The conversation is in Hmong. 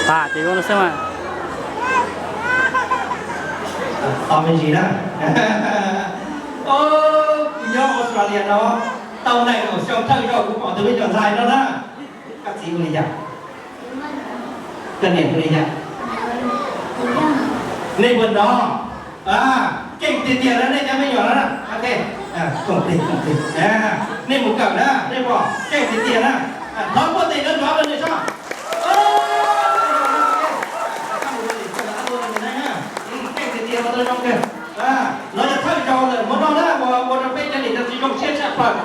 Pab ces zoo no xwb mas. Tau me ntsis na. Kuv nyob Australia no tau nees nkaum xyoo thawj zaug kuv pom tus me nyuam ntxhais no na. Koj txiv hu li cas? Koj niam hu li cas? Nej puas nrog? Keej tiag tiag na nej cov me nyuam no na. Nej mus kawm na, nej pom keej tiag tiag na. Thov puaj tim nrov nrov rau nws soj. Keej tiag tiag, ua tau zoo kawg. Los yog thawj zaug lawm, muab noj na, ua rau peb cov niam cov txiv zoo siab tshaj plaws.